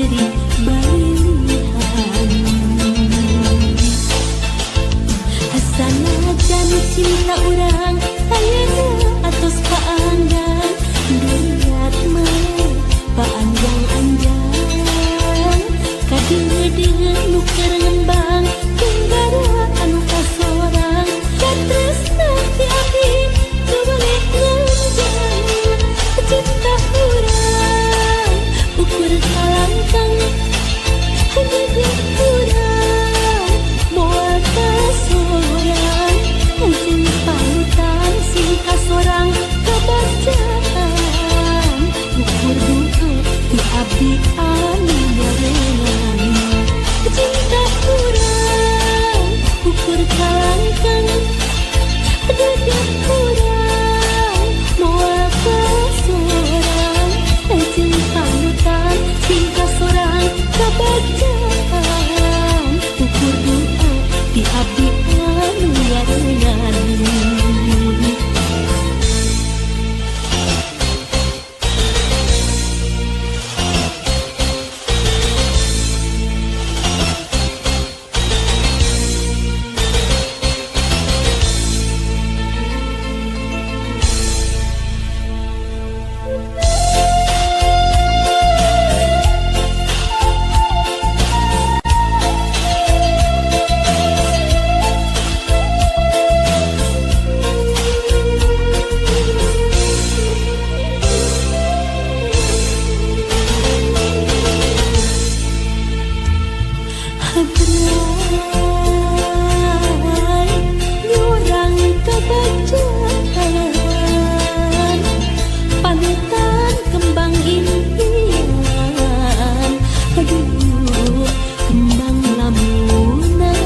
cerik balilihan. Sanajan cinta urang ayeuna atos paanggang, duriat mah paanjang-anjang. Kadeudeuh nu keur ngembang, tenggara anu kasorang. Katresna ti abdi teu boleh nganjang. Cinta urang ukur kalangkang, dedeh urang moal kasorang. Jeung panutan sing kasorang kabacaan, ukur doa ti abdi anu nyarengan. Cinta urang ukur kalangkang, dedeh urang moal kasorang. Jeung panutan sing kasorang kabacaan, ukur doa ti abdi anu nyarengan. Habrai nyurang kabacaan, panutan kembang impian, aduh kembang lamunan.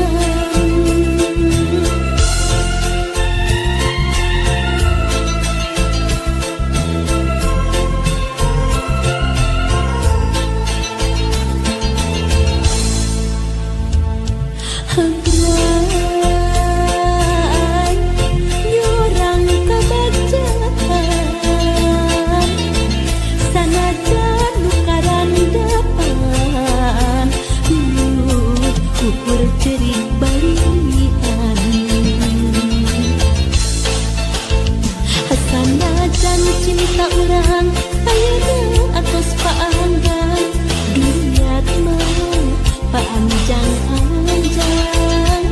Habrai nyurang kabacaan, sanajan nu karandapan, ukur cerik balian. Sanajan cinta urang ayeuna atos paanggang, duriat mah paanjang-anjang.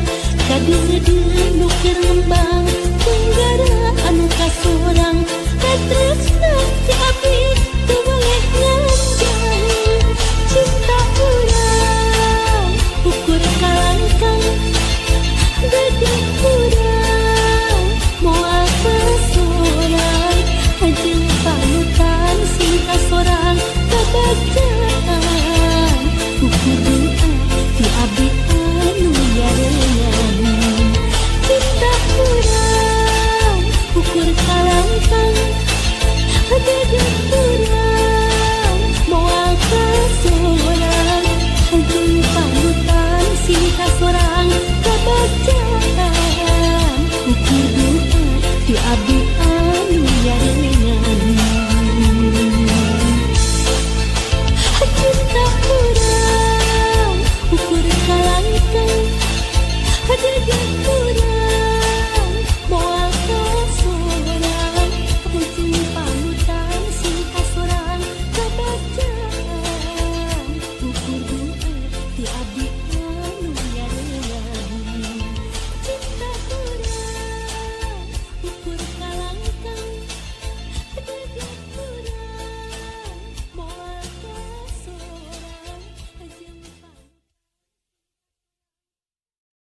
Kadeudeuh nu keur ngembang, tenggara anu kasorang. Katresna ti abdi teu boleh nganjang. Cinta urang ukur kalangkang, dedeh urang moal kasorang. Jeung panutan sing kasorang kabacaan,